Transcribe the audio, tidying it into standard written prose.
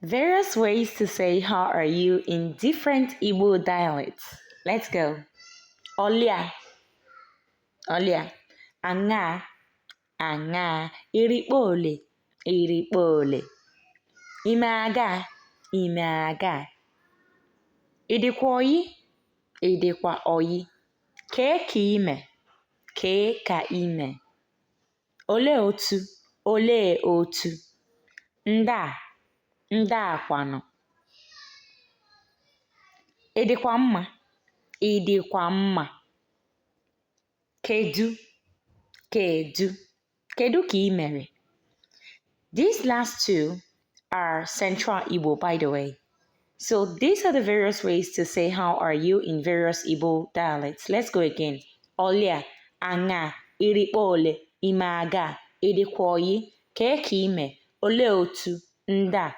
Various ways to say "How are you" in different Igbo dialects. Let's go. Olia, Olia, Aṅaa, Aṅaa, Irikpole, Irikpole, Ime aga, Ime aga, Ịdịkwa oyi, Ịdịkwa oyi, Kee ka ime, Kee ka ime, Olee otu, Olee otu, Ndaa, Ndaakwanụ, Ị dịkwa mma? Ị dịkwa mma? Kedu, kedu, kedu ka ị mere? These last two are Central Igbo, by the way. So these are the various ways to say "How are you" in various Igbo dialects. Let's go again. Olia, Aṅaa, Irikpole, Ime aga, Ịdịkwa oyi, Kee ka ime, Olee otu, Ndaa.